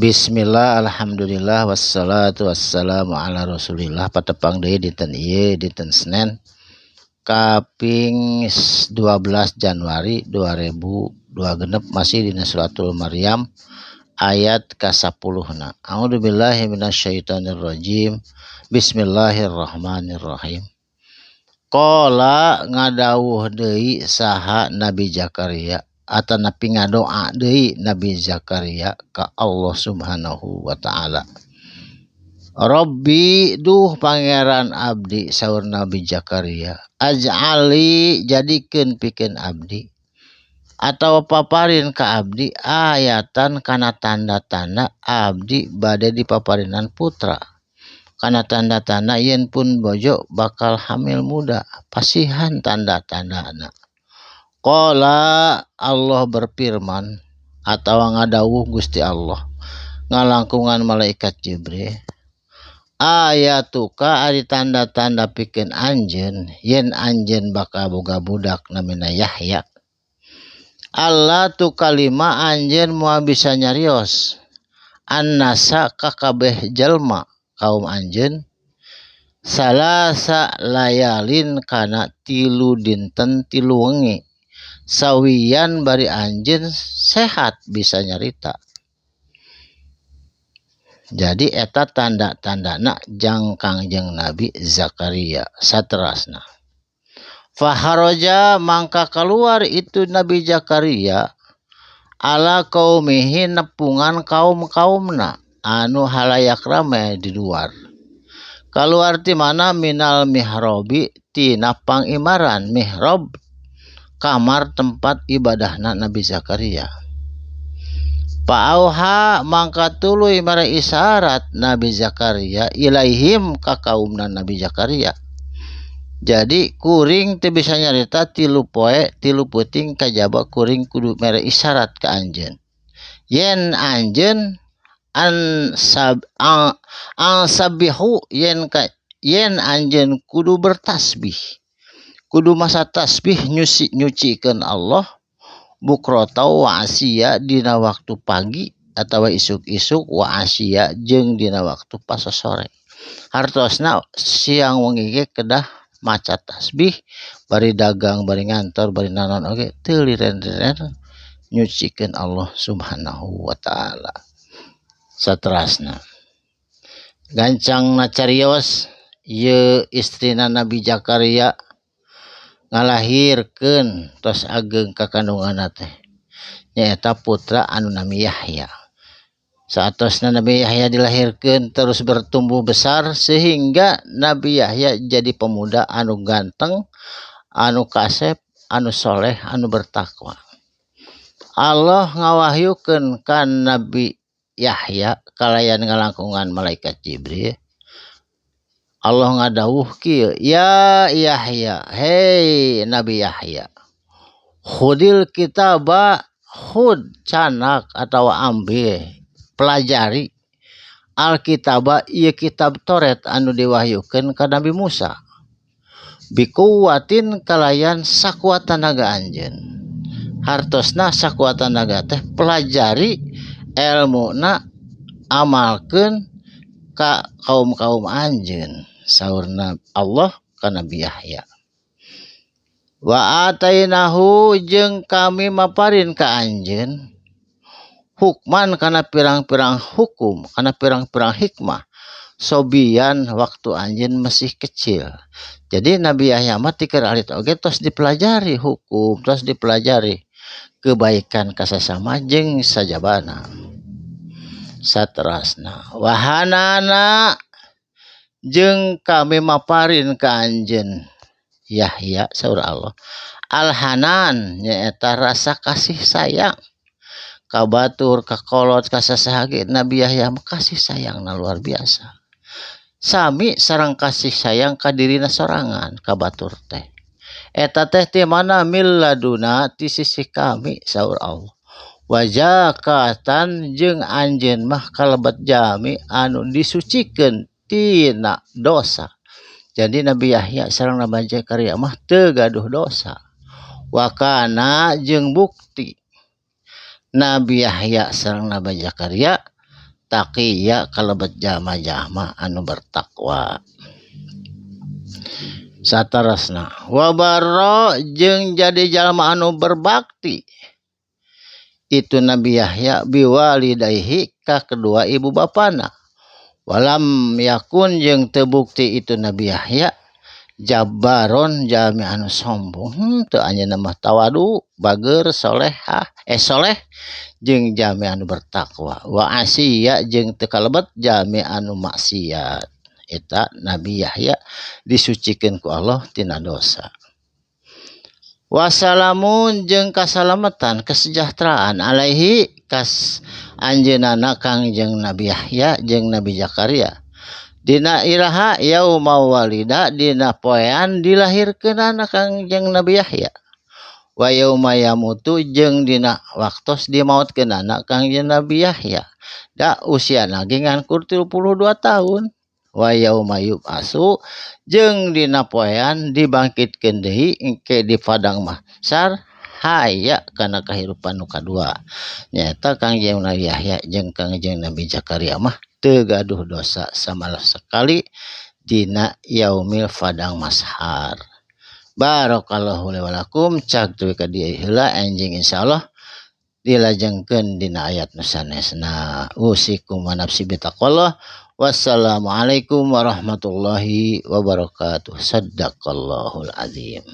Bismillah, alhamdulillah, wassalatu wassalamu ala rasulillah. Patepang deui dinten ieu, dinten Senin kaping 12 Januari 2026, masih dina suratul Maryam ayat ka-10 na. A'udzubillahi minasyaitonirrajim. Bismillahirrahmanirrahim. Qala, ngadawuh deui saha Nabi Zakaria atanapi ngadoa deui Nabi Zakaria ka Allah Subhanahu wa taala. Robbi, duh Pangeran abdi, saur Nabi Zakaria, aj'alli, jadikeun pikeun abdi atau paparin ka abdi, ayatan, kana tanda-tanda abdi bade dipaparinan putra, kana tanda-tanda yen pun bojo bakal hamil muda, pasihan tanda-tandana. Qala, Allah berfirman atau ngadawuh Gusti Allah ngalangkungan malaikat Jibril, ayatuka, ari tanda-tanda pikeun anjeun yen anjeun bakal boga budak namina Yahya, alla tukallima, anjeun moal bisa nyarios, annasa, ka kabeh jalma kaum anjeun, salasa layalin, kana 3 dinten 3 wengi, sawiyan, bari anjeun sehat bisa nyarita. Jadi eta tanda-tandana jang Kangjeng Nabi Zakaria. Saterasna, fakharaja, mangka keluar itu Nabi Zakaria, ala kaumihi, nepungan kaum-kaumna anu halayak rame di luar. Keluar ti mana? Minal mihrobi, tina pangimaran. Mihrab, kamar tempat ibadahna Nabi Zakaria. Fa'auha, mangka tuluy mere isyarat Nabi Zakaria, ilaihim, ka kaumna Nabi Zakaria. Jadi kuring teu bisa nyarita 3 poe 3 peuting kajaba kuring kudu mere isyarat ka anjeun yen anjeun an sab an sabbihu, yen ka yen anjeun kudu bertasbih, kudu masa tasbih, nyuci nyucikeun Allah, bukrata wa asyiya, dina waktu pagi atau isuk-isuk, wa asyiya, jeung dina waktu pasosore. Hartosna siang wengi ge kedah maca tasbih, bari dagang, bari ngantor, bari nanaon oge teu liren-liren nyucikeun Allah Subhanahu wa taala. Saterasna, gancangna carios ieu istrina Nabi Zakaria ngalahirkeun, tos ageng kakandunganna teh, nyaeta putra anu nami Yahya. Saatosna Nabi Yahya dilahirkeun, terus bertumbuh besar sehingga Nabi Yahya jadi pemuda anu ganteng, anu kasep, anu soleh, anu bertakwa. Allah ngawahyukeun ka Nabi Yahya kalayan ngalangkungan malaikat Jibril. Allah ngadawuh kieu, ya Yahya, hei Nabi Yahya, khudil kitaba, khud, canak atau ambil, pelajari, alkitaba, ieu kitab Taurat anu diwahyukeun ka Nabi Musa, bikuwatin, kalayan sakuat tanaga anjeun. Hartosna sakuat tanaga teh pelajari elmuna, amalkeun ka kaum-kaum anjeun, saurna Allah ka Nabi Yahya. Wa atainahu, jeung kami maparin ka anjeun, hukman, kana pirang-pirang hukum, kana pirang-pirang hikmah, sobiyan, waktu anjeun masih kecil. Jadi Nabi Yahya mah ti keur alit oge tos dipelajari hukum, tos dipelajari kebaikan ka sasama jeung sajabana. Saterasna, wahanana, jeung kami maparin ka anjeun Yahya, saur Allah, alhanan, nyaeta rasa kasih sayang ka batur, ka kolot, ka sasaha ge Nabi Yahya mah kasih sayangna luar biasa, sami sareng kasih sayang ka dirina sorangan, ka batur teh. Eta teh ti mana? Milladuna, ti sisi kami, saur Allah. Wa zakatan, jeung anjeun mah kalebet jalmi anu disucikeun tina dosa. Jadi Nabi Yahya sareng Nabi Zakaria mah teu gaduh dosa. Wa kana, jeung bukti Nabi Yahya sareng Nabi Zakaria Taqiyya kalebet jalma-jalma anu bertakwa. Saterusna wa barra jeung jadi jalma anu berbakti itu Nabi Yahya biwalidayhi ka kedua ibu bapana. Walam yakun jeung teu bukti itu Nabi Yahya jabbaron jalmi anu sombong, teu anjeunna mah tawadu bager solehah soleh jeung jalmi anu bertakwa. Wa asiya jeung teu kalebet jalmi anu maksiat. Eta Nabi Yahya disucikeun ku Allah tina dosa. Wassalamun jeung kasalametan kesejahteraan alaihi kas anjeunna Kangjeng Nabi Yahya jeung Nabi Zakaria. Dina iraha yauma walida dina poean dilahirkeunana Kangjeng Nabi Yahya. Wa yauma yamutu jeung dina waktos dimaotkeunana Kangjeng Nabi Yahya. Da usiana ge ngan kur 32 tahun. Wa yauma yub'atsu jeung dina poean dibangkitkeun deui engke di padang mahsyar haya kana kahirupan nu kadua. Nyaeta Kangjeng Nabi Yahya jeung Kangjeng Nabi Zakaria mah teu gaduh dosa sama sekali dina yaumil padang mahsyar. Barakallahu li wa lakum cag tuluy ka dieu heula enjing insyaallah dilajengkeun dina ayat nu sanesna. Usikum wa nafsi bitaqwallah. Wassalamualaikum warahmatullahi wabarakatuh. Sadaqallahul azim.